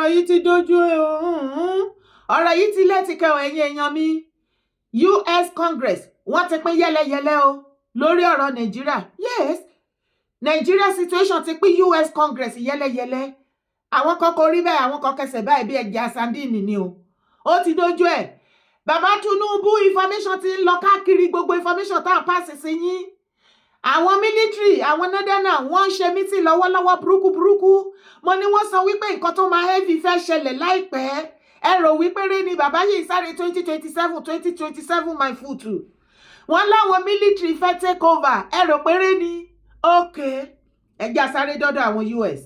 Ọ̀rọ̀ yìí ti dojú ẹ̀, ọ̀rọ̀ yìí ti lẹ́tìkẹ́ ọ̀. Ẹ̀yin èèyàn mi, US Congress, wọ́n ti pín yẹ́lẹyẹ̀lẹ o lórí ọ̀rọ̀ Nàìjíríà. Yes, Nigeria situation ti pín US Congress yẹ́lẹyẹ̀lẹ. Àwọn kan kò rí bẹ́ẹ̀, àwọn kan kẹsẹ̀ báyìí bí ẹja sandini ni o. Ó ti dojú ẹ̀. Bàbá Tinubu, information ti ń lọ káàkiri, gbogbo information tá à ń pàṣẹ sí yín. Àwọn military, àwọn northerner, wọ́n ń ṣe meeting lọ́wọ́lọ́wọ́ burúkú burúkú. Mo ní wọ́n sọ wípé nǹkan tó máa heavy fẹ́ ṣẹlẹ̀ láìpẹ́. Ẹ rò wípé rí ni bàbá yìí sáré 2027, 2027 my foot. Wọ́n láwọn military fẹ́ take over. Ẹ rò pé rí ni. Ok, ẹ já sáré dọ́dọ̀ àwọn US.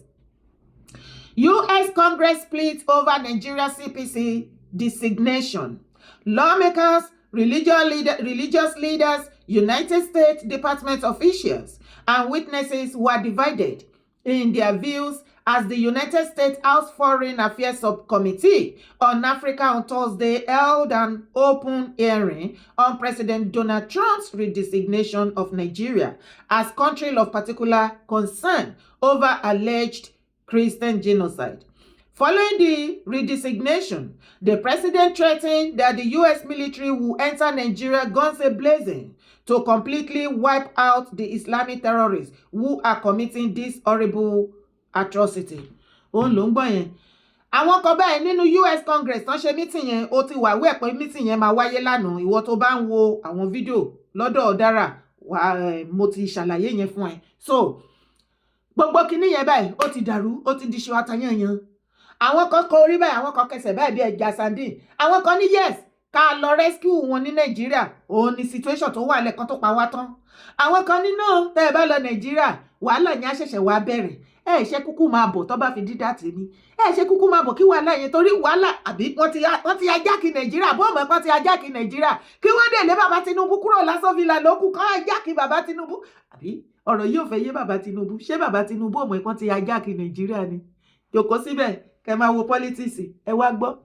US Congress split over Nigeria CPC designation. Lawmakers, religious leaders, United States Department officials, and witnesses were divided in their views as the United States House Foreign Affairs Subcommittee on Africa on Thursday held an open hearing on President Donald Trump's redesignation of Nigeria as country of particular concern over alleged Christian genocide. Following the redesignation, the president threatened that the U.S. military will enter Nigeria guns a-blazing to completely wipe out the Islamic terrorists who are committing this horrible atrocity. Òun ló ń gbọ́ yẹn. Àwọn kan báyìí nínú US Congress tán ṣe meeting yẹn, ó ti wà wíẹ̀ pé meeting yẹn máa wáyé lánàá. Ìwọ tó bá ń wo àwọn fídíò lọ́dọ̀ ọ̀dára, mo ti ṣàlàyé yẹn fún ẹ. So gbogbo kinní yẹn báyìí, ó ti dàrú, ó ti di ṣu atayanyan. Àwọn kan kọ orí báyìí, àwọn kan kẹsẹ̀ báyìí bí ẹja sandin. Àwọn kan ní yes, ká lọ rescue wọn ní Nàìjíríà, òun ni situation tó wà lẹ́ẹ̀kan tó pa wá tán. Àwọn kan ní náà, tẹ́ ẹ bá lọ Nàìjíríà, wàhálà yẹn á ṣẹ̀ṣẹ̀ wá bẹ̀rẹ̀. Ẹ ṣe kúkú máa bọ̀ tó bá fi dídá tèmi, ẹ ṣe kúkú máa bọ̀ kí wàhálà yẹn, torí wàhálà àbí wọ́n ti hijack Nàìjíríà bó ọmọ ẹ̀kọ́ ti hijack Nàìjíríà, kí wọ́n dẹ̀ lé bàbá Tinubu kúrò lásán villa lókù kán hijack bàbá Tinubu. Àbí ọ̀rọ̀ yìí ò fẹ́ yé bàbá Tinubu? Ṣé bàbá Tinubu ọmọ ẹ̀kọ́ ti hijack Nàìjíríà ni? Jòkó síbẹ̀ kẹ́ máa wo politics. Ẹ wá gbọ́.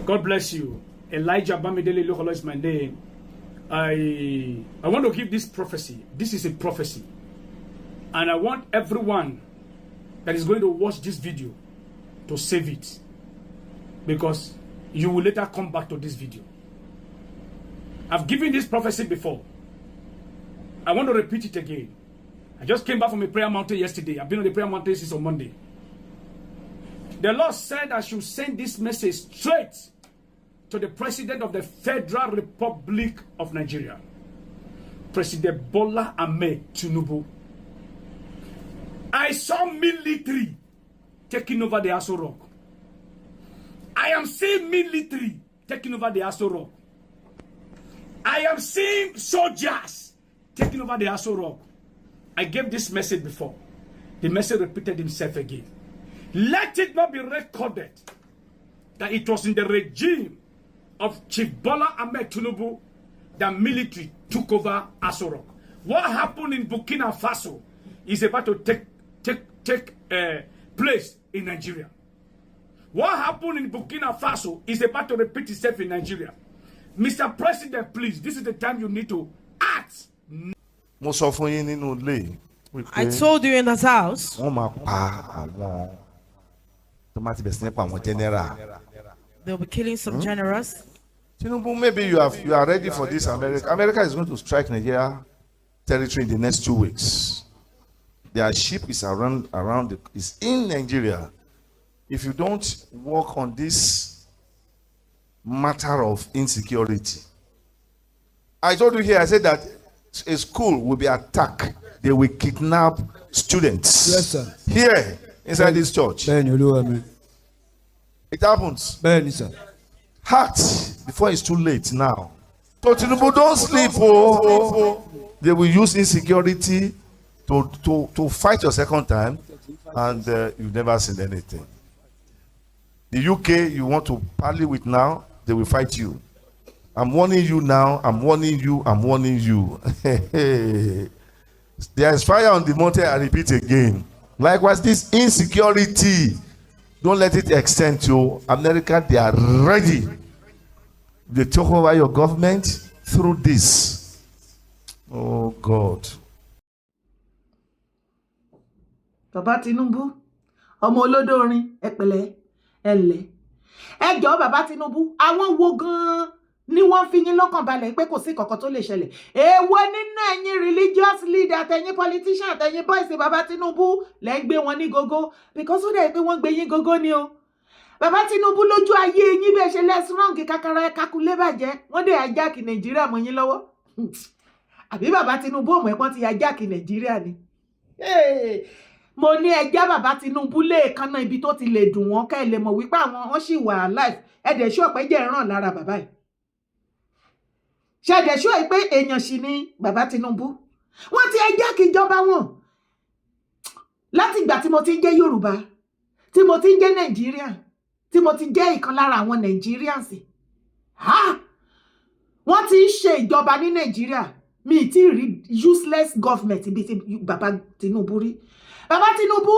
God bless you. Elijah Bamidele Lokolo is my name. I want to give this prophecy. This is a prophecy. And I want everyone that is going to watch this video to save it, because you will later come back to this video. I've given this prophecy before. I want to repeat it again. I just came back from a prayer mountain yesterday. I've been on the prayer mountain since on Monday. The Lord said I should send this message straight to the President of the Federal Republic of Nigeria, President Bola Ahmed Tinubu. I saw military taking over the Aso Rock. I am seeing military taking over the Aso Rock. I am seeing soldiers taking over the Aso Rock. I gave this message before. The message repeated himself again. Let it not be recorded that it was in the regime of Chief Bola Ahmed Tinubu that military took over Aso Rock. What happened in Burkina Faso is about to take place in Nigeria. What happened in Burkina Faso is about to repeat itself in Nigeria. Mr. President, please, this is the time you need to act. Mo sọ fún yín nínú ilé wípé I told you in this house wọ́n máa pa àwọn tó máa ti bẹ̀rẹ̀ sí ní pa àwọn general. They'll be killing some generals. Tinubu, maybe you are ready for this. America. America is going to strike Nigeria territory in the next 2 weeks. Their ship is around is in Nigeria. If you don't work on this matter of insecurity, I told you here, I said that a school will be attacked. They will kidnap students. Yes, sir. Here inside this church. Bẹ́ẹ̀ni, olúwa mi. It happens. Bẹ́ẹ̀ni, sir. Act before it's too late now. So Tinubu, don't sleep. Oh, they will use insecurity to fight your second time, and you've never seen anything. The UK you want to parley with now, they will fight you. I'm warning you now. I'm warning you. I'm warning you. There is fire on the mountain. I repeat again. Likewise, this insecurity, don't let it extend to America. They are ready. They took over your government through this. Oh God. Bàbá Tinubu, ọmọ olódóorin, ẹ pẹ̀lẹ́. Ẹ ǹlẹ́, ẹ jọ̀ọ́, bàbá Tinubu, àwọn wo gan-an ni wọ́n fi yín lọ́kàn balẹ̀ pé kò sí kankan tó lè ṣẹlẹ̀? Èèwọ̀ nínú ẹ̀yin religious leader àtẹ̀yin politician àtẹ̀yin boys bàbá Tinubu lẹ́ ń gbé wọn ní gógó, because ó dẹ̀ pé wọ́n gbé yín gógó ni o. Bàbá Tinubu, lójú ayé yín, bẹ́ẹ̀ ṣe lẹ́sìrọ́ǹgì kakara kakulé bàjẹ́, wọ́n dẹ̀ hijack Nàìjíríà mọ́ yín lọ́wọ́. Àbí bàbá Tinubu ò mọ̀ ẹ̀pọ́n ti hijack Nàìjíríà ni? Mo ní ẹjẹ́ bàbá Tinubu lè kanná ibi tó ti lè dùn wọ́n, kẹ́ ẹ lè mọ̀ wípé àwọn wọn sì wà alive. Ẹ̀dẹ̀ ṣọ́ pé jẹ́ ìràn lára bàbá yìí, ṣẹ̀dẹ̀ ṣọ́ pé èèyàn sì ni bàbá Tinubu. Wọ́n ti hijack ìjọba wọn. Láti ìgbà tí mo ti ń jẹ́ Yorùbá, tí mo ti ń jẹ́ Nàìjíríà, tí mo ti jẹ́ ìkan lára àwọn Nigerians, wọ́n ti ń ṣe ìjọba ní Nàìjíríà, mi ì tí ì rí useless government bíi ti bàbá Tinubu rí. Bàbá Tinubu,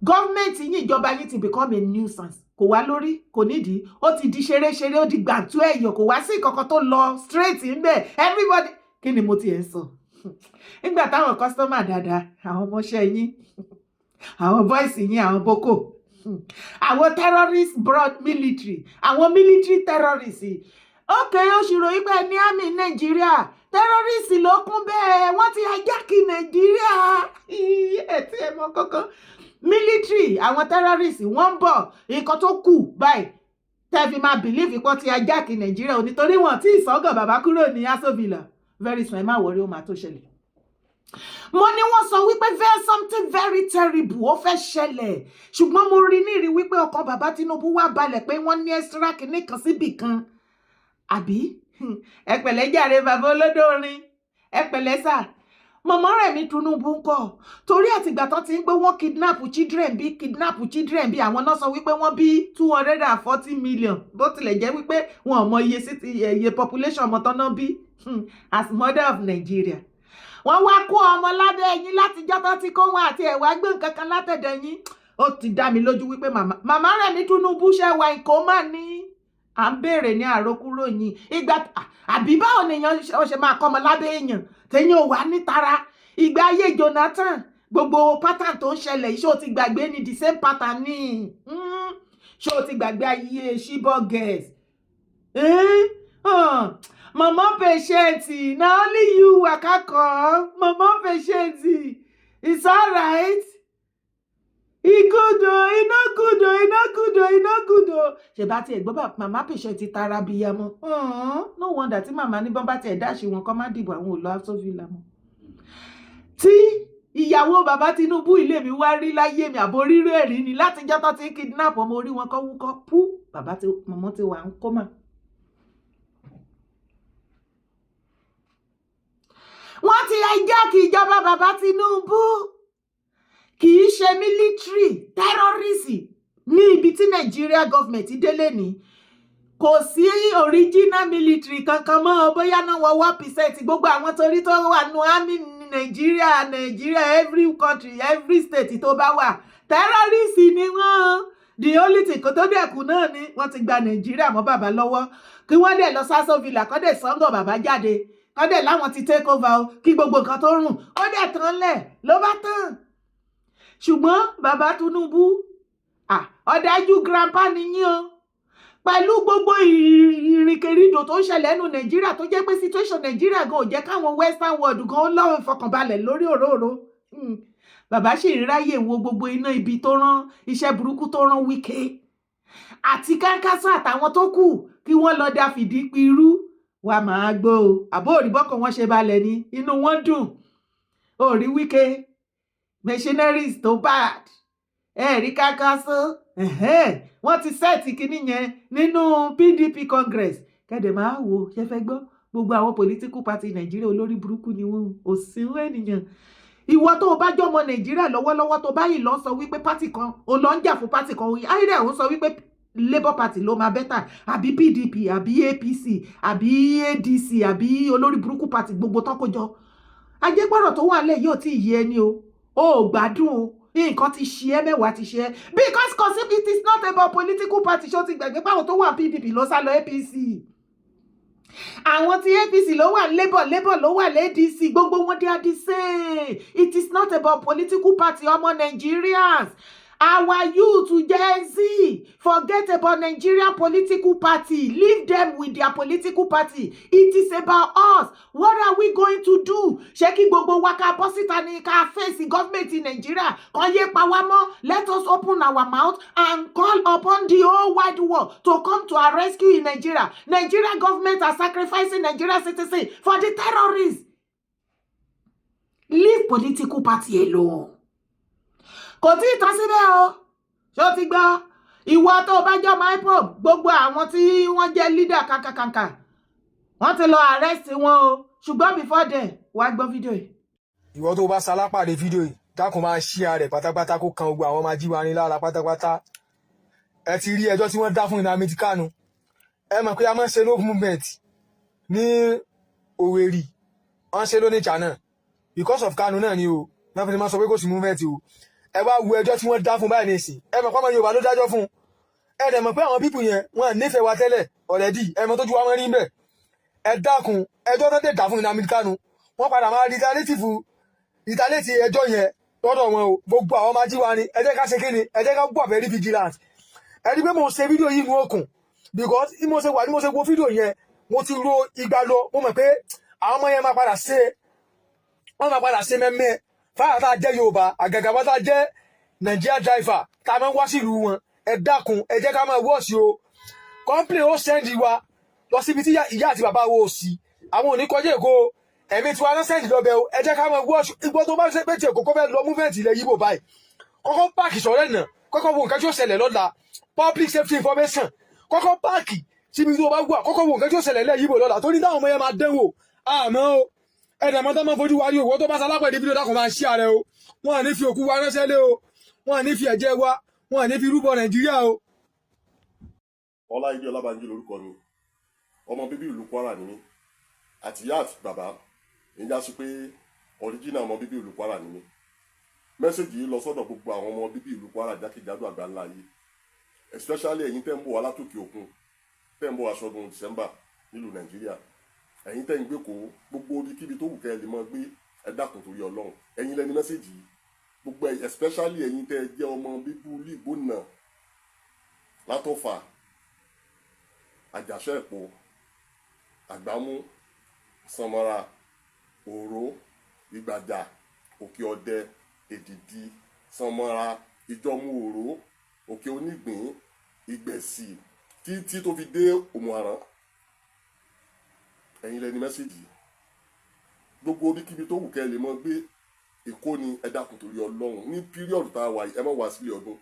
government yín, ìjọba yín ti become a nuisance. Kò wá lórí, kò nídìí, ó ti di ṣeréṣeré, ó di gbàǹtú ẹ̀yọ̀, kò wá sí ìkankan tó lọ straight ńbẹ̀. Everybody, kí ni mo ti ẹ̀ sọ nígbà táwọn customer dáadáa, àwọn ọmọọṣẹ́ yín, àwọn boys yín, àwọn boko, àwọn terrorist broad military, àwọn military terrorists. Ok, ó ṣì ròyìn pé ní army Nàìjíríà, terrorist ló kún bẹ́ẹ̀. Wọ́n ti hijack Nàìjíríà. Ẹ̀ tí ẹ mọ kankan, military, àwọn terrorist, wọ́n ń bọ̀. Nǹkan tó kù báyìí tẹ́ fi máa believe pọ́n ti hijack Nàìjíríà ò nítorí wọn tí ìsọ́gàn bàbá kúrò ní Aso Villa. Very soon, ẹ má worry, ó máa tó ṣẹlẹ̀. Mo ní wọ́n sọ wípé very something very terrible ó fẹ́ ṣẹlẹ̀, ṣùgbọ́n mo rí ní ìrí wípé ọkàn bàbá Tinubu wà balẹ̀ pé wọ́n ní extra kìíní kan síbì kan. Àbí ẹ pẹ̀lẹ́ jàre, bàbá olódò orin, ẹ pẹ̀lẹ́ sà. Mọ̀mọ́ Rẹ̀mí Tinubu ń kọ́, torí àtìgbà tó ti ń gbé wọ́n kidnap children, bí kidnap children, bí àwọn náà sọ wípé wọ́n bí 240 million, bó tilẹ̀ jẹ́ wípé wọn ò mọ iye sí iye population ọmọ tán náà bí as mother of Nigeria. Wọ́n wá kó ọmọ lábẹ́ ẹ̀yìn látijọ́ tó ti kó wọn àti ẹ̀wà gbé nǹkan kan látẹ̀dẹ̀ yín. Ó ti dá mi lójú wípé màmá Rẹ̀mí Tinubu ṣe wà ìkómà ní à ń béèrè ní àrókúrò yìí ìgbà. Àbí báwo nìyẹn ó ṣe máa kọ́ ọmọ lábẹ́ èèyàn téèyàn ò wá nítara? Ìgbà ayé Jonathan, gbogbo pattern tó ń ṣẹlẹ̀ yìí, ṣé o ti gbàgbé ni? The same pattern ni. Ṣé o ti gbàgbé ayé Chibok girls? Mama Patient, na only you waka come. Mama Patient, it's alright, e good o, e no good o, e no good o, e no good o. Ṣe bá tiẹ̀ gbọ́, màmá Patient ti tara bíyamọ. No wonder tí màmá ní bọ́n bá tiẹ̀ dáṣì wọn kọ́ má dìbò, àwọn ò lọ Aso Villa mọ́. Tí ìyàwó bàbá Tinubu ilé mi wá rí láyé mi, àbò rírú ẹ̀rí ni látijọ́ tó ti ń kidnap ọmọ orí wọn kọ́ wúkọ́ pú. Bàbá tí mọ̀mọ́ ti wà ń kọ́mà. Wọ́n ti hijack ìjọba bàbá Tinubu. Kì í ṣe military terrorist ní ibi tí Nigeria government délé ní. Kò sí original military kankan mọ́, bóyá náà wọ́n 1%. Gbogbo àwọn torí tó wà nù army ní Nàìjíríà, Nàìjíríà, every country, every state tó bá wà, terrorist ni wọ́n. The only thing kó tó dẹ̀kun náà ni wọ́n ti gba Nàìjíríà mọ́ bàbá lọ́wọ́, kí wọ́n dẹ̀ lọ s'Aso Villa, kọ́ dẹ̀ sọ́ngọ̀ bàbá jáde, kọ́ dẹ̀ láwọn ti take over o, kí gbogbo nǹkan tó rùn ó dẹ̀ tán lẹ̀ ló bá tán. Ṣùgbọ́n bàbá Tinubu, ọ̀dájú grandpa ni yín o. Pẹ̀lú gbogbo ìrìnkèrindò tó ń ṣẹlẹ̀ nínú Nàìjíríà, tó jẹ́ pé situation Nàìjíríà gan ò jẹ́ káwọn western world gan lọ́wọ́ ìfọkànbalẹ̀ lórí òróòro, bàbá sì ń ráyè wo gbogbo iná ibi tó rán, iṣẹ́ burúkú tó rán Wike àti Kánkásá àtàwọn tó kù kí wọ́n lọ da fìdí pirú wà máa gbó o. Àbó òrìbọ́kàn wọn ṣe balẹ̀ ni, inú wọn dùn. Òrí Wike machineries tó bad, ẹ̀rí Kánkásá, wọ́n ti set kínní yẹn nínú PDP Congress. Kẹ́dẹ̀ máa wò, ṣe fẹ́ gbọ́? Gbogbo àwọn political party Nàìjíríà, olórí burúkú ni wọ́n, ò sínú ènìyàn. Ìwọ tó o bá jọmọ Nàìjíríà lọ́wọ́lọ́wọ́, tó báyìí lọ sọ wípé party kan ò lọ ń jà fún party kan, ayé ò ń sọ wípé Labour Party ló máa better, àbí PDP, àbí APC, àbí ADC, àbí olórí burúkú party gbogbo tán kó jọ, ajẹ́gbọ́rọ̀ tó wà lẹ̀ yóò tí ì yé ẹni o. Ò gbádùn o, nǹkan ti ṣe ẹ́, mẹ́wàá ti ṣe ẹ́, because it is not about political party. Ṣó ti gbàgbé pàwọn tó wà PDP ló sá lọ APC, àwọn tí APC ló wà Labour, Labour ló wà l'ADC, gbogbo wọn they are the same. It is not about political party. Ọmọ Nigerians, Our youth, Gen Z, forget about Nigerian political party. Leave them with their political party. It is about us. What are we going to do? Ṣé kí gbogbo wa ká bọ́ síta ní ká face government in Nigeria kan yé pa wá mọ́? Let us open our mouth and call upon the whole wide world to come to our rescue in Nigeria. Nigeria government are sacrificing Nigeria citizens for the terrorists. Leave political party alone. Kò tí ì tán síbẹ̀ o. Ṣó ti gbọ́? Ìwọ tó o bá jẹ́ ọmọ IPOB, gbogbo àwọn tí wọ́n jẹ́ leader kankankanka, wọ́n ti lọ arrest wọn o. Ṣùgbọ́n before then, wàá gbọ́ fídíò yìí. Ìwọ tó bá ṣalápàdé fídíò yìí, dákun, máa share rẹ̀ pátápátá, kó kan gbogbo àwọn ọmọ ajíwárin lára pátápátá. Ẹ ti rí ẹjọ́ tí wọ́n dá fún Nnamdi Kanu. Ẹ mọ̀ pé a máa ń ṣe no movement ní Òwèrì, wọ́n ṣe lónìjà náà because of Kanu náà ni o. Náà fi máa sọ pé kò sí movement o. Ẹ wá wo ẹjọ́ tí wọ́n dá fún báyìí nísìn. Ẹ mọ̀ pé ọmọ Yorùbá ló dájọ́ fún. Ẹ dẹ̀ mọ̀ pé àwọn people yẹn, wọ́n nífẹ̀ẹ́ wa tẹ́lẹ̀ already. Ẹ mọ̀ tójú wa wọ́n rí bẹ́ẹ̀. Ẹ dákun, ẹjọ́ tó dé dá fún Nnamdi Kanu, wọ́n padà máa retaliate ẹjọ́ yẹn lọ́dọ̀ wọn o. Gbogbo àwọn ọmọ ajíwa ni, ẹ jẹ́ ká ṣe kíni? Ẹ jẹ́ ká wà very vigilant. Ẹ rí pé mo ṣe fídíò yìí mú òkun because bí mo ṣe wà ní mo ṣe wo fídíò yẹn, mo ti ro igba lọ. Mo mọ̀ pé àwọn ọmọ yẹn máa padà ṣe, wọ́n máa padà ṣe mẹ́mẹ́ fáwọn tá a jẹ́ Yorùbá, àgàgà wọ́n tá a jẹ́ Nigeria driver tá a máa ń wá sílùú wọn. Ẹ dákun, ẹ jẹ́ ká máa watch o. Company ó send wa lọ síbi tí ìyá àti bàbá wo ò sí. Àwọn ò ní kọjá Èkó, ẹ̀mí tiwa náà send lọ́bẹ̀ o. Ẹ jẹ́ ká máa watch. Igbó tó bá ṣe pé tiẹ̀ kókó fẹ́ lọ movement ilẹ̀ Yíbò báyìí, kọ́kọ́ park sọ̀rọ̀ náà, kọ́kọ́ wo nǹkan tí ó ṣẹlẹ̀ lọ́la. Public safety information, kọ́kọ́ park síbi tó bá wà, kọ́kọ́ wo nǹkan tí ó ṣẹlẹ̀ lẹ́ Yíbò lọ́la, torí táwọn ọmọ yẹn máa dẹ́wò àmọ́ o. Ẹ̀dẹ̀ mọ́ tó máa fojú wa rí òwò. Tó bá salápẹ̀ ní fídíò, dákun, máa share rẹ o. Wọn à ní fi òkú wa ránṣẹ́ lé o. Wọn à ní fi ẹ̀jẹ̀ wa, wọn à ní fi rúbọ Nàìjíríà o. Ọláìdé Ọlábànjí lórúkọ mi. Ọmọ bíbí ìlú Kwara ni mí, àti ìyá àti bàbá ń já sí pé original ọmọ bíbí ìlú Kwara ni mí. Message yìí lọ sọ́dọ̀ gbogbo àwọn ọmọ bíbí ìlú Kwara jákèjádò àgbáńlá yìí, especially ẹ̀yin tẹ́ ń bọ̀ wá látòkè òkun, tẹ́ ń bọ̀ wá sọdún December nílùú Nàìjíríà, ẹ̀yin tẹ́ ń gbé kó gbogbo ibikíbi tó wù kẹ́ ẹ lè máa gbé. Ẹ dákun, torí Ọlọ́run, ẹ̀yin lẹni message yìí. Gbogbo especially ẹ̀yin tẹ́ ẹ jẹ́ ọmọ bíbí ìlú Ìgbónà, látọ̀fà, Àjàṣẹ́ Ẹ̀pọ̀, Àgbámú, Sanmọ́ra, Òró, Ìgbàjà, Òkè Ọdẹ, Èdìdì, Sanmọ́ra, Ìjọmú, Òró, Òkè Onígbín, Ìgbẹ̀sì, títí tó fi dé Òmùaran, ẹ̀yin lẹni message. Gbogbo ibikíbi tó wù kẹ́ ẹ lè mọ gbé, Èkó ni, ẹ dákun, torí Ọlọ́run, ní period tá a wà yìí, ẹ má wá sílé ọdún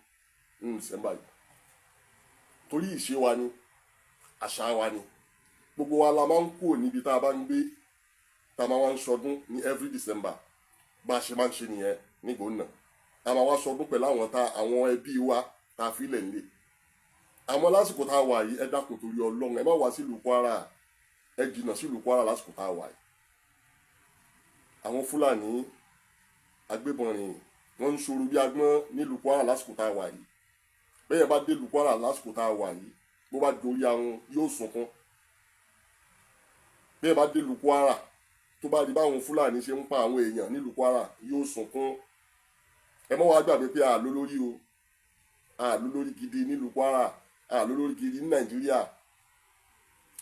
nínú December yìí, torí ìṣe wa ni, àṣà wa ni. Gbogbo wa la máa ń kúrò níbi tá a bá ń gbé, tá a máa wá ń ṣọdún ní every December. Bá a ṣe máa ń ṣe nìyẹn nígbòónà. A máa wá ṣọdún pẹ̀lú àwọn tá àwọn ẹbí wa tá a fi lẹ̀ nílé. Àmọ́ lásìkò tá a wà yìí, ẹ dákun, torí Ọlọ́run, ẹ má wá sílùú Kwara. Ẹ jìnnà sílùú Kwara lásìkò tá a wà yìí. Àwọn Fúlàní agbébọn rìn, wọ́n ń ṣòro bí agbọ́n nílùú Kwara lásìkò tá a wà yìí. Bẹ́ẹ̀ bá dé ìlú Kwara lásìkò tá a wà yìí, bó bá dorí ahun, yóò sunkún. Bẹ́ẹ̀ bá dé ìlú Kwara, tó bá di báwọn Fúlàní ṣe ń pa àwọn èèyàn nílùú Kwara, yóò sunkún. Ẹ mọ́ wàá gbàgbé pé àlọ́ lórí o, àlọ́ lórí gidi nílùú Kwara, àlọ́ lórí gidi ní Nàìjíríà.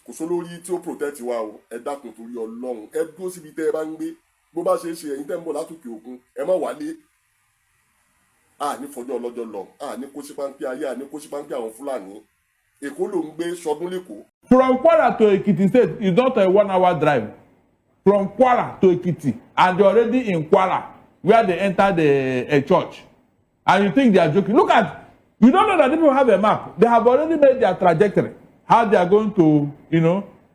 Kò sólórí tí ó protect wa o. Ẹ dákun, torí Ọlọ́run, ẹ dúró síbi tẹ́ ẹ bá ń gbé. Bó bá ṣe é ṣe, ẹ̀yin tẹ́ ń bọ̀ látòkè òkun, ẹ má wálé. A ní fọjọ́ ọlọ́jọ́ lọ, a ní kó sí páńpẹ́ ayé, a ní kó sí páńpẹ́ àwọn Fúlàní. Èkó ló ń gbé, sọdún lẹ́kọ̀ọ́. From Kwara to Ekiti State is not a 1 hour drive. From Kwara to Ekiti, and they're already in Kwara, where they enter the a church. And you think they are joking. Look at, you don't know that people have a map. They have already made their trajectory, how they are going to,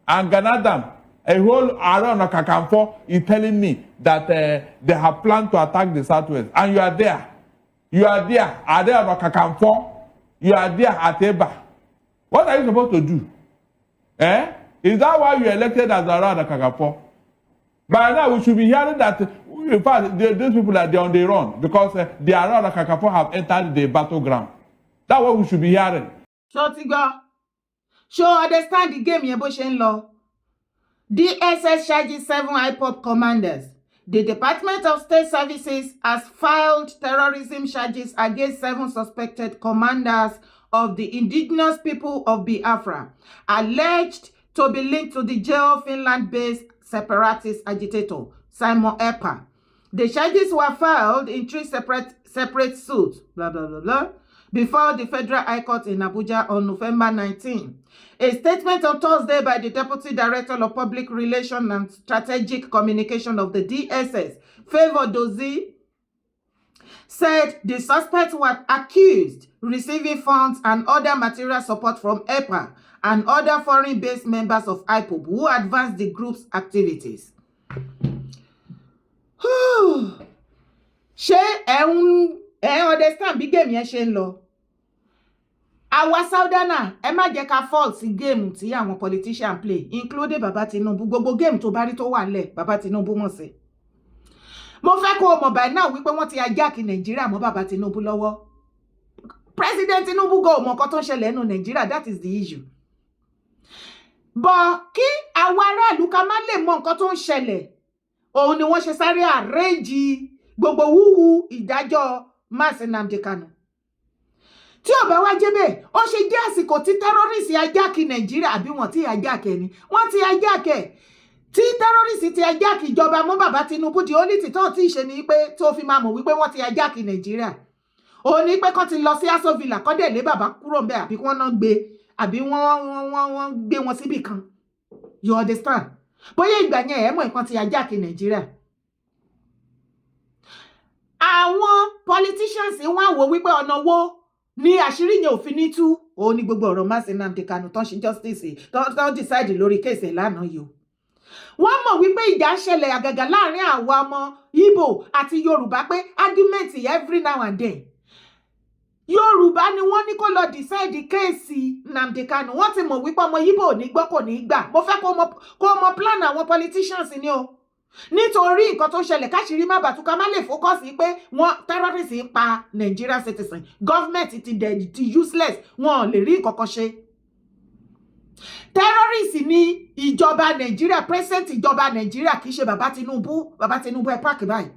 and Ganadam, a whole Ààrẹ Ọ̀nà Kakanfò is telling me that they have planned to attack the Southwest. And you are there. You are there. Ààrẹ Ọ̀nà Kakanfò. You are there at Eba. What are you supposed to do? Eh? Is that why you elected as Ààrẹ Ọ̀nà Kakanfò? By now, we should be hearing that, in fact, these people are on the run because the Ààrẹ Ọ̀nà Kakanfò have entered the battleground. That's what we should be hearing. Ṣó ti gbọ́? Ṣó understand the game yẹn bó ṣe ń lọ? DSS charges seven IPOB commanders. The Department of State Services has filed terrorism charges against seven suspected commanders of the Indigenous People of Biafra, alleged to be linked to the jail Finland-based separatist agitator, Simon Ekpa. The charges were filed in three separate suits, blah, blah, blah, blah, before the Federal High Court in Abuja on November 19. A statement on Thursday by the Deputy Director of Public Relations and Strategic Communication of the DSS, Favour Dozie, said the suspects were accused receiving funds and other material support from Ekpa and other foreign-based members of IPOB who advanced the group's activities. Ṣé ẹ ń understand bí game yẹn ṣe ń lọ? Àwa southerner, ẹ má jẹ́ ká fall sí game tí àwọn politician play, including Baba Tinubu. Gbogbo game tó bá rí tó wà nílẹ̀, Baba Tinubu mọ̀ sí. Mo fẹ́ kó o mọ̀ by now wípé wọ́n ti hijack Nàìjíríà mọ́ Baba Tinubu lọ́wọ́. President Tinubu go mọ̀ nǹkan tó ń ṣẹlẹ̀ nínú Nàìjíríà. That is the issue. But kí àwa aráàlú ká má lè mọ̀ nǹkan tó ń ṣẹlẹ̀, òun ni wọ́n ṣe sáré arrange gbogbo wúwu ìdájọ́ Mazi Nnamdi Kanu. Tí ò bá wá jẹ́ bẹ́ẹ̀, ó ṣe jẹ́ àsìkò tí terrorist hijack Nàìjíríà, àbí wọ́n ti hijack ni, wọ́n ti hijack ẹ̀, tí terrorist ti hijack ìjọba mú bàbá Tinubu, di only tí tó ti ṣe ni pé tó fi máa mọ̀ wípé wọ́n ti hijack Nàìjíríà, òun ni pé kán ti lọ sí Aso Villa, kán dẹ̀ lé bàbá kúrò ńbẹ̀, àbí wọ́n náà gbé, àbí wọ́n gbé wọn síbì kan. You understand? Bóyá ìgbà yẹn ẹ̀ mọ̀ nǹkan ti hijack Nàìjíríà. Àwọn politicians wọ́n wò wípé ọ̀nà wo ní àṣírí yẹn ò fi ní tú. Òun ní gbogbo ọ̀rọ̀ Mazi Nnamdi Kanu tó ń ṣe justice tó ń decide lórí case ẹ̀ lánàá yìí o. Wọ́n mọ̀ wípé ìjà ń ṣẹlẹ̀ àgàgà láàrin àwa ọmọ Ìgbò àti Yorùbá, pé argument every now and then. Yorùbá ni wọ́n ní kó lọ decide case Nnamdi Kanu. Wọ́n ti mọ̀ wípé ọmọ Ìgbò ò ní gbọ́, kò ní gbà. Mo fẹ́ kó mọ plan àwọn politicians ni o, nítorí nǹkan tó ṣẹlẹ̀, káṣírí má bàtú, ká má lè focus pé wọ́n terrorists ń pa Nigeria citizen, government ti dẹ̀ ti useless, wọn ò lè rí nǹkan kan ṣe. Terrorist ní ìjọba Nàìjíríà, president ìjọba Nàìjíríà, kì í ṣe bàbá Tinubu. Bàbá Tinubu, ẹ park báyìí,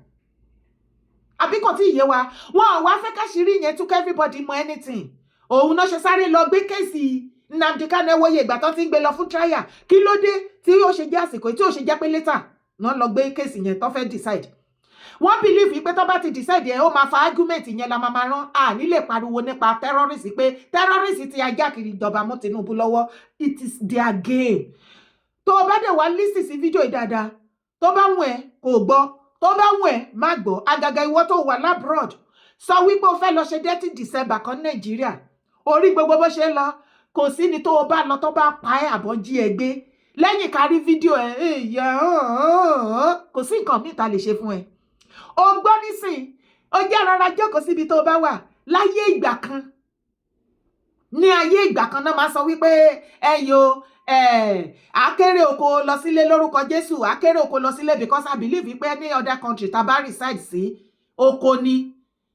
àbí kò tí ì yé wa? Wọn ò wá fẹ́ káṣírí yẹn tún kẹ́ everybody mọ anything. Òun náà ṣe sáré lọ gbé case Nnamdi Kanu. Ẹ wòye ìgbà tó ti ń gbé lọ fún trial. Kí ló dé tí ó ṣe jẹ́ àsìkò, tí ó ṣe jẹ́ pé later náà lọ gbé case yẹn tó fẹ́ decide? Wọ́n believe pé tó bá ti decide yẹn, ó máa fa argument yẹn la máa rán à nílè pariwo nípa terrorist, pé terrorist ti hijack ìjọba mọ́ Tinubu lọ́wọ́. It is their game. Tó o bá dẹ̀ wá listen sí fídíò yìí dáadáa, tó bá wù ẹ́ kò gbọ́, tó bá wù ẹ́ má gbọ́. Àgàgà ìwọ tó wà l'abroad, sọ wípé o fẹ́ lọ ṣe Detty December kan Nàìjíríà, orí gbogbo bó ṣe ń lọ, kò sí ni tó o bá lọ, tó bá pa ẹ́ àbọ̀ jí ẹ gbé, lẹ́yìn kárí fídíò ẹ̀, kò sí nǹkan míì tá lè ṣe fún ẹ. O gbọ́ nísìn, ó jẹ́ rárá, jókòó síbi tó bá wà. Láyé ìgbà kan, ní ayé ìgbà kan náà, máa sọ wípé ẹ yo akéré oko lọ sílé lórúkọ Jésù, akéré oko lọ sílé, because I believe wípé ní other country tá a bá reside sí, oko ni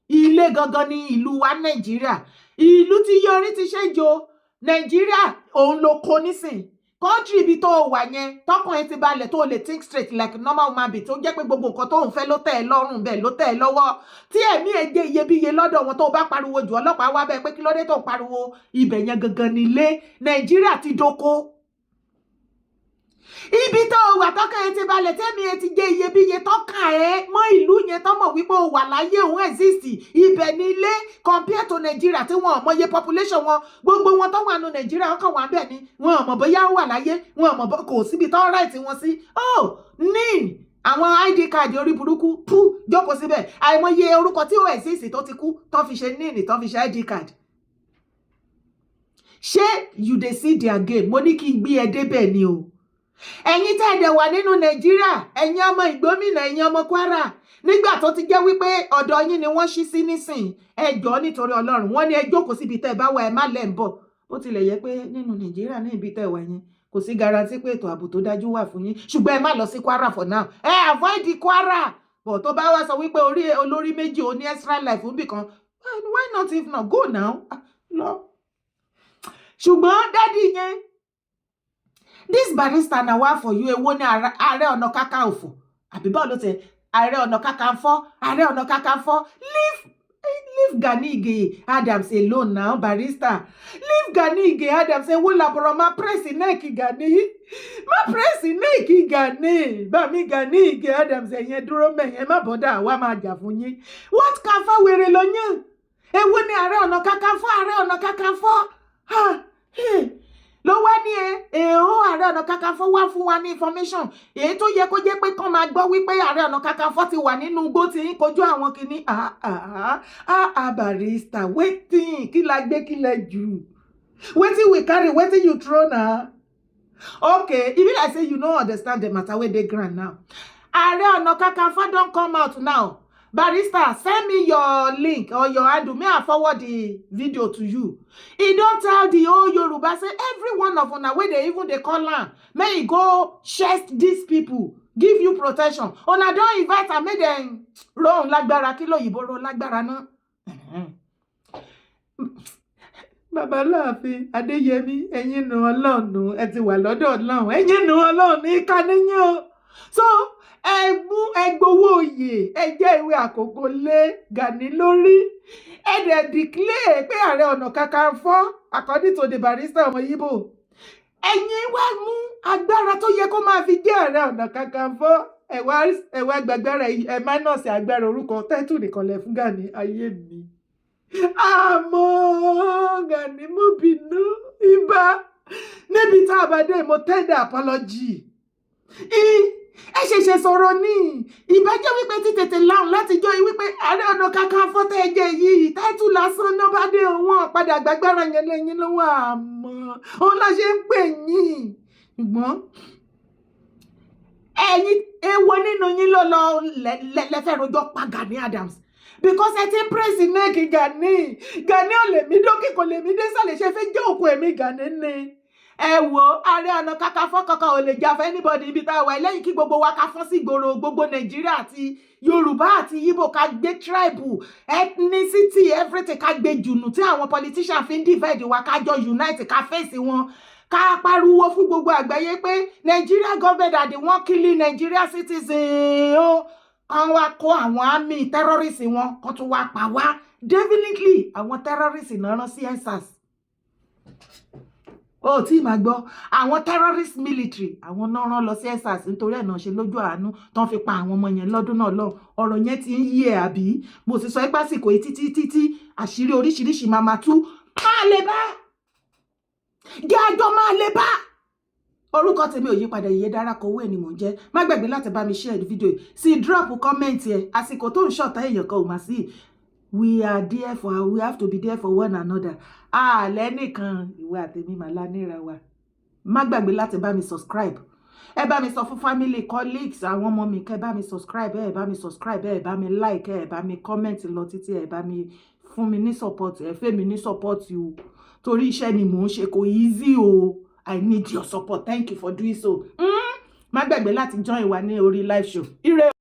ilé gangan ní ìlú wa. Nàìjíríà, ìlú tí yọrí ti ṣe jo Nàìjíríà, òun ló kó nísìn. Country ibi tó wà yẹn, tọkàn ẹ ti balẹ̀, tó lè think straight like normal human being, tó jẹ́ pé gbogbo nǹkan tó ń fẹ́ ló tẹ̀ ẹ́ lọ́rùn, bẹ́ẹ̀ ló tẹ̀ ẹ́ lọ́wọ́, tí ẹ̀mí ẹ̀ jẹ́ iyebíye lọ́dọ̀ wọn, tó bá pariwo jù, ọlọ́pàá wá bẹ́ẹ̀ pé kí ló dé tó ń pariwo. Ibẹ̀ yẹn gangan nílé. Nàìjíríà ti doko. Ibi tó wà, tọkàn ẹ ti balẹ̀, tẹ́mi ẹ ti jẹ́ iyebíye, tọ́ka ẹ mọ́ ìlú yẹn, tọ́mọ̀ wípé o wà láyé, òun exist, ibẹ̀ ní ilé, compare to Nàìjíríà tí wọn ò mọye population wọn. Gbogbo wọn tó wà nù Nàìjíríà, wọn kàn wà bẹ́ẹ̀ ni, wọn ò mọ̀ bóyá ó wà láyé, wọn ò mọ̀ kò síbi tó right wọn sí. Oh, NIN, àwọn ID card orí burúkú pú, jókòó síbẹ̀. Àìmọye orúkọ tí ó exist tó ti kú tó fi ṣe NIN, tó fi ṣe ID card. Ṣé you dey see their game? Mo ní kí n gbé ẹ débẹ̀ ni o. Ẹ̀yin tẹ́ ẹ dẹ̀ wà nínú Nàìjíríà, ẹ̀yin ọmọ Ìgbómìnà, ẹ̀yin ọmọ Kwara, nígbà tó ti jẹ́ wípé ọ̀dọ̀ yín ni wọ́n ṣí sí nísìn, ẹ jọ̀ọ́, nítorí Ọlọ́run, wọ́n ní ẹ jókòó síbi tẹ́ ẹ bá wà, ẹ má lẹ̀ ń bọ̀. Bó tilẹ̀ yẹ pé nínú Nàìjíríà ní ibi tẹ́ ẹ wà yẹn, kò sí guarantee pé ètò ààbò tó dájú wà fún yín, ṣùgbọ́n ẹ má lọ sí Kwara for now. Ẹ avoid Kwara. Bọ̀ tó bá wá sọ wípé orí olórí méjì, ó ní extra life fún bìkan, why not? If not, go now. Ah, lọ. Ṣùgbọ́n daddy yẹn, this barrister na wá for you. Èwo ní Ààrẹ Ọ̀nà Kakanfò, àbí báwo ló ti Ààrẹ Ọ̀nà Kakanfò, Ààrẹ Ọ̀nà Kakanfò, leave Gani Ige Adams alone now. Barrister, leave Gani Ige Adams. Ewo làbọ̀rọ̀ máa press neck Gani, má press neck Gani. Bàmí Gani Ige Adams, ẹ̀yẹn dúró mẹ́yẹn, má bọ́dà, àwa máa jà fún yín. What can fa wèrè lọ́yàn? Èwo ni Ààrẹ Ọ̀nà Kakanfò? Ààrẹ Ọ̀nà Kakanfò ló wá ní ẹ èèó. Ààrẹ Ọ̀nà Kakanfò wá fún wa ní information èyí tó yẹ kó jẹ́ pé kán máa gbọ́ wípé Ààrẹ Ọ̀nà Kakanfò ti wà nínú igbó tí ń kojú àwọn kìíní. Ah, barrister, wetin? Kí la gbé, kí lẹ jù? Wetin we carry, wetin you throw na? Okay, e be like say you no understand the matter wey dey ground now. Ààrẹ Ọ̀nà Kakanfò don come out now. Barrister, send me your link or your handle, may I forward the video to you. E don tell the whole Yoruba say every one of una wey dey even dey call am make e go chest these people, give you protection. Una don invite am make dem rohun lágbára. Kí lóyìnbó ro lágbára náà? Bàbá Láàfin Adéyẹmí, ẹ̀yin nu Ọlọ́run, ẹ ti wà lọ́dọ̀ Ọlọ́run. Ẹ̀yin nu Ọlọ́run ní ìkànnì o. So ẹ mú ẹ gbowó oyè, ẹ jẹ́ ìwé àkókò lé Gani lórí, ẹ dẹ̀ declare pé Ààrẹ Ọ̀nà Kakanfò, according to the barrister ọmọ Yíbò, ẹ̀yin wá mú agbára tó yẹ kó máa fi jẹ́ Ààrẹ Ọ̀nà Kakanfò, ẹ wá gbàgbára, ẹ minus agbára orúkọ title nìkan lẹ fún Gani. Ayé mi, àmọ́ Gani mú bínú ibà níbi tá a bá dé. Mo tender apology. Ẹ ṣẹ̀ṣẹ̀ sọ̀rọ̀ ní ìbájẹ́ wípé tí tètè láhùn láti jọ wípé Ààrẹ Ọ̀nà Kakanfò tẹ́ ẹ jẹ́ yìí, title lásán náà bá dé, òun padà gbàgbára yẹn lẹ́yìn lọ́wọ́. Àmọ́ òun la ṣe ń pè yín, ṣùgbọ́n ẹ̀yin, èwo nínú yín ló lọ lẹ́fẹ̀ẹ́ rojọ́ pa Gani Adams? Because ẹ ti ń praise neck Gani. Gani ò lè mí dókè, kò lè mí désàlẹ̀, ṣe fẹ́ jẹ́ òkú ẹ̀mí Gani ni? Ẹ wo, Ààrẹ Ọ̀nà Kakanfò kankan ò lè jà fún anybody ibi tá a wà lẹ́yìn kí gbogbo wa ká fọ́n sí ìgboro, gbogbo Nàìjíríà àti Yorùbá àti Yíbò, ká gbé tribe, ethnicity, everything, ká gbé jùnù tí àwọn politician fi ń divide wa, ká jọ unite, ká face wọn, ká pariwo fún gbogbo àgbáyé pé Nigeria government are the one killing Nigeria citizen o. Kán wá kó àwọn army terrorist wọn kán tún wá pa wá. Definitely àwọn terrorist náà rán sí EndSARS ó tí màá gbọ́. Àwọn terrorist military, àwọn náà rán lọ sí EndSARS, nítorí ẹ̀ náà ṣe lójú àánú tán fi pa àwọn ọmọ yẹn lọ́dún náà lọ. Ọ̀rọ̀ yẹn ti ń yí ẹ̀ àbí? Mo sì sọ ẹ́ pásìkò yìí títí títí àṣírí oríṣiríṣi máa ma tú, máa lè bá jẹ́ àjọ máa lè bá. Orúkọ tèmi ò yípadà, Ìyè Dára kọ owó ẹ̀ ni mò ń jẹ́. Má gbàgbé láti bá mi share fídíò yìí sí, drop comment ẹ. Àsìkò tó ń ṣọ̀tá èèyàn kan ò mà sí. We have to be there for one another. Àlẹ́ nìkan ìwé àtẹ̀mí màlá níra wa. Má gbàgbé láti bá mi subscribe. Ẹ bá mi sọ fún family, colleagues, àwọn ọmọ mi, kẹ́ bá mi subscribe. Ẹ bá mi subscribe, ẹ bá mi like, ẹ bá mi comment lọ títí, ẹ bá mi fún mi ní support, ẹ fẹ́ mi ní support o, torí iṣẹ́ ni mò ń ṣe, kò easy o. I need your support. Thank you for doing so. Má gbàgbé láti join wa ní orí live show. Ire.